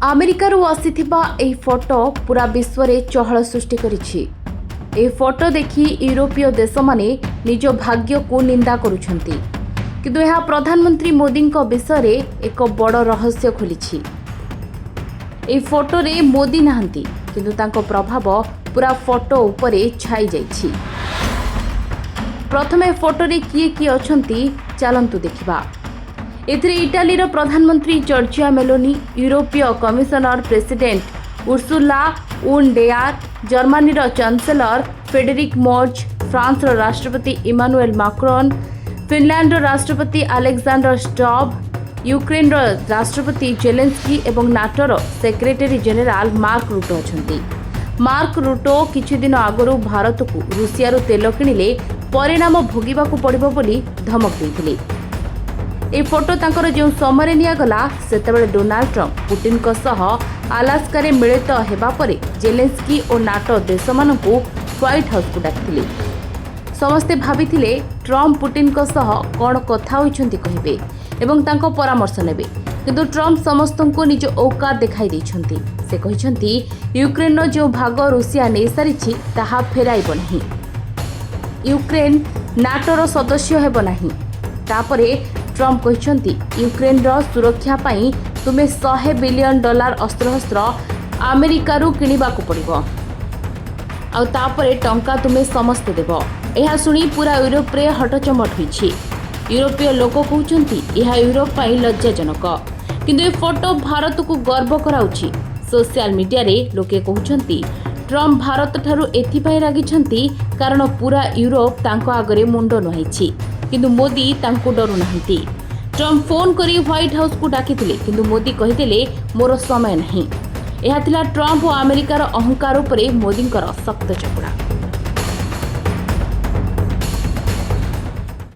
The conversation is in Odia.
ଆମେରିକାରୁ ଆସିଥିବା ଏହି ଫଟୋ ପୁରା ବିଶ୍ୱରେ ଚହଳ ସୃଷ୍ଟି କରିଛି। ଏହି ଫଟୋ ଦେଖି ୟୁରୋପୀୟ ଦେଶମାନେ ନିଜ ଭାଗ୍ୟକୁ ନିନ୍ଦା କରୁଛନ୍ତି, କିନ୍ତୁ ଏହା ପ୍ରଧାନମନ୍ତ୍ରୀ ମୋଦିଙ୍କ ବିଷୟରେ ଏକ ବଡ଼ ରହସ୍ୟ ଖୋଲିଛି। ଏହି ଫଟୋରେ ମୋଦି ନାହାନ୍ତି, କିନ୍ତୁ ତାଙ୍କ ପ୍ରଭାବ ପୁରା ଫଟୋ ଉପରେ ଛାଇ ଯାଇଛି। ପ୍ରଥମେ ଫଟୋରେ କିଏ କିଏ ଅଛନ୍ତି, ଚାଲନ୍ତୁ ଦେଖିବା। ଏଥିରେ ଇଟାଲୀର ପ୍ରଧାନମନ୍ତ୍ରୀ ଜର୍ଜିଆ ମେଲୋନି, ୟୁରୋପୀୟ commissioner president Ursula un dare, ଜର୍ମାନୀର ଚାନ୍ସେଲର ଫ୍ରେଡେରିକ୍ ମର୍ଜ, ଫ୍ରାନ୍ସର ରାଷ୍ଟ୍ରପତି ଇମାନୁଏଲ ମାକ୍ରନ୍, ଫିନଲାଣ୍ଡର ରାଷ୍ଟ୍ରପତି ଆଲେକ୍ଜାଣ୍ଡର ଷ୍ଟବ୍, ୟୁକ୍ରେନର ରାଷ୍ଟ୍ରପତି ଜେଲେନ୍ସ୍କି ଏବଂ ନାଟୋର ସେକ୍ରେଟାରୀ ଜେନେରାଲ ମାର୍କ ରୁଟୋ ଅଛନ୍ତି। ମାର୍କ ରୁଟୋ କିଛି ଦିନ ଆଗରୁ ଭାରତକୁ ରୁଷିଆରୁ ତେଲ କିଣିଲେ ପରିଣାମ ଭୋଗିବାକୁ ପଡ଼ିବ ବୋଲି ଧମକ ଦେଇଥିଲେ। ଏହି ଫଟୋ ତାଙ୍କର ଯେଉଁ ସମୟରେ ନିଆଗଲା, ସେତେବେଳେ ଡୋନାଲ୍ଡ ଟ୍ରମ୍ପ ପୁଟିନଙ୍କ ସହ ଆଲାସ୍କାରେ ମିଳିତ ହେବା ପରେ ଜେଲେନ୍ସ୍କି ଓ ନାଟୋ ଦେଶମାନଙ୍କୁ ହ୍ୱାଇଟ୍ ହାଉସ୍କୁ ଡାକିଥିଲେ। ସମସ୍ତେ ଭାବିଥିଲେ ଟ୍ରମ୍ପ ପୁଟିନଙ୍କ ସହ କ'ଣ କଥା ହୋଇଛନ୍ତି କହିବେ ଏବଂ ତାଙ୍କ ପରାମର୍ଶ ନେବେ, କିନ୍ତୁ ଟ୍ରମ୍ପ ସମସ୍ତଙ୍କୁ ନିଜ ଔକାତ ଦେଖାଇ ଦେଇଛନ୍ତି। ସେ କହିଛନ୍ତି, ୟୁକ୍ରେନର ଯେଉଁ ଭାଗ ରୁଷିଆ ନେଇସାରିଛି, ତାହା ଫେରାଇବ ନାହିଁ। ୟୁକ୍ରେନ ନାଟୋର ସଦସ୍ୟ ହେବ ନାହିଁ। ତାପରେ ଟ୍ରମ୍ପ କହିଛନ୍ତି, ୟୁକ୍ରେନର ସୁରକ୍ଷା ପାଇଁ ତୁମେ 100 ବିଲିୟନ ଡଲାର ଅସ୍ତ୍ରଶସ୍ତ୍ର ଆମେରିକାରୁ କିଣିବାକୁ ପଡ଼ିବ, ଆଉ ତାପରେ ଟଙ୍କା ତୁମେ ସମସ୍ତେ ଦେବ। ଏହା ଶୁଣି ପୁରା ୟୁରୋପରେ ହଟଚମଟ ହୋଇଛି। ୟୁରୋପୀୟ ଲୋକ କହୁଛନ୍ତି, ଏହା ୟୁରୋପ ପାଇଁ ଲଜ୍ଜାଜନକ, କିନ୍ତୁ ଏ ଫଟୋ ଭାରତକୁ ଗର୍ବ କରାଉଛି। ସୋସିଆଲ ମିଡିଆରେ ଲୋକେ କହୁଛନ୍ତି, ଟ୍ରମ୍ପ ଭାରତଠାରୁ ଏଥିପାଇଁ ରାଗିଛନ୍ତି, କାରଣ ପୁରା ୟୁରୋପ ତାଙ୍କ ଆଗରେ ମୁଣ୍ଡ ନୁଆଇଛି, କିନ୍ତୁ ମୋଦି ତାଙ୍କୁ ଡରୁନାହାନ୍ତି। ଟ୍ରମ୍ପ ଫୋନ୍ କରି ହ୍ୱାଇଟ୍ ହାଉସ୍କୁ ଡାକିଥିଲେ, କିନ୍ତୁ ମୋଦି କହିଦେଲେ, "ମୋର ସମୟ ନାହିଁ।" ଏହା ଥିଲା ଟ୍ରମ୍ପ ଓ ଆମେରିକାର ଅହଙ୍କାର ଉପରେ ମୋଦିଙ୍କର ଶକ୍ତ ଚାପୁଡ଼ା।